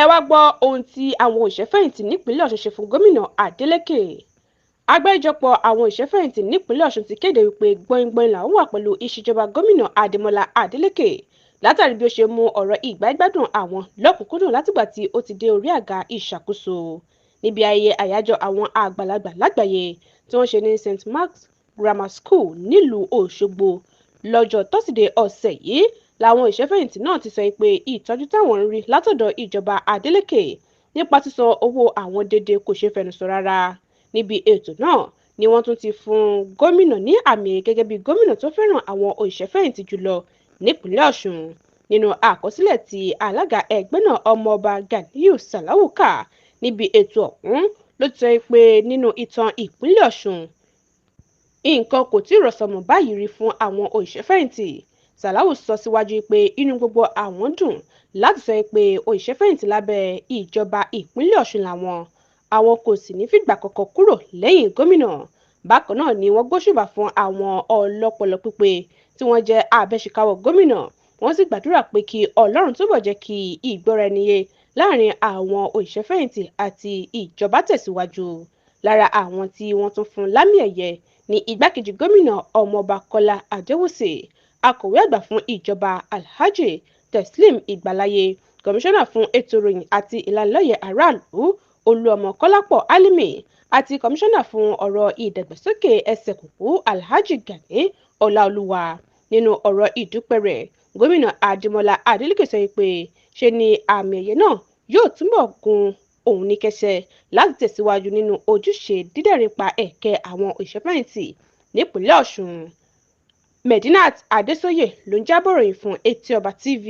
Ẹ wá gbọ́ ohun tí àwọn òṣìṣẹ́-fẹ̀yìntì nípìnlẹ̀ Ọ̀sùn ṣe fún gómìnà Adeleke. Àgbáríjọpọ̀ àwọn òṣìṣẹ́-fẹ̀yìntì nípìnlẹ̀ Ọ̀ṣun ti kéde wípé gbọ̀ngbọ̀n làwọn wà pẹ̀lú ìṣèjọba gómìnà Adémọlá Adeleke látàrí bí ó ṣe mú ọ̀rọ̀ ìgbáyégbádùn àwọn lọ́kùn-ún-kúndùn látìgbà tí ó ti dé orí àga ìṣàkóso. Níbi ayẹyẹ àyájọ́ àwọn àgbàlagbà lágbàáyé tí wọ́n ṣe ní St Mark's Grammar School nílùú Òṣogbo lọ́jọ́ tọ́sídẹ̀ẹ́ ọ̀sẹ̀ yìí làwọn òṣìṣẹ́-fẹ̀yìntì náà ti sọ pé ìtọ́jú táwọn ń rí látọ̀dọ̀ ìjọba Adeleke nípa sísan owó àwọn déédéé kò ṣeé fẹnu sọ rárá. Níbi ètò náà ni wọ́n tún ti fún gómìnà ní àmì ẹ̀yẹ gẹ́gẹ́ bí gómìnà tó fẹ́ràn àwọn òṣìṣẹ́-fẹ̀yìntì jùlọ nípìnlẹ̀ Ọ̀ṣun. Nínú àkọsílẹ̀ tí alága ẹgbẹ́ náà, Ọmọọba Ganiyu Salawu, kà níbi ètò ọ̀hún ló ti sọ pé nínú ìtàn ìpínlẹ̀ Ọ̀ṣun, nǹkan kò tí ì rọ̀sànmọ́ báyìí rí fún àwọn òṣìṣẹ́-fẹ̀yìntì. Sàláwù sọ síwájú pé inú gbogbo àwọn dùn láti sọ pé òṣìṣẹ́-fẹ̀yìntì lábẹ́ ìjọba ìpínlẹ̀ Ọ̀ṣun làwọn, àwọn kò sì ní fìgbà kankan kúrò lẹ́yìn gómìnà. Bákan náà ni wọ́n gbóṣùbà fún àwọn ọlọ́pọlọ pípé tí wọ́n jẹ́ abẹ́ṣinkáwọ́ gómìnà. Wọ́n sì gbàdúrà pé kí Ọlọ́run túbọ̀ jẹ́ kí ìgbọ́ra-ẹni-yé láàrin àwọn òṣìṣẹ́-fẹ̀yìntì àti ìjọba tẹ̀síwájú. Lára àwọn tí wọ́n tún fún lámì ẹ̀yẹ ní igbákejì gómìnà Ọmọọba Kọ́lá Adéwúsì, akọ̀wé àgbà fún ìjọba Alhaji Teslim Ìgbàláyé, kọmíṣánná fún ètò ìròyìn àti ìlanilọ́yẹ̀ aráàlú Olúọmọ Kọ́lápọ̀ Álímì àti kọmíṣánná fún ọ̀rọ̀ ìdàgbàsókè ẹsẹ̀ kùkú Alhaji Gani Ọláolúwa. Nínú ọ̀rọ̀ ìdúpẹ́ rẹ̀, gómìnà Adémọlá Adeleke sọ pé ṣe ni àmì ẹ̀yẹ náà yóò túbọ̀ gún òun ní kẹsẹ̀ láti tẹ̀síwájú nínú ojúṣe dídẹ́rìn pa ẹ̀kẹ́ àwọn òṣìṣẹ́-fẹ̀yìntì nípìnlẹ̀ Ọ̀ṣun. Medinat Adésóyè ló ń jábọ̀ ròyìn fún Etí Ọba TV.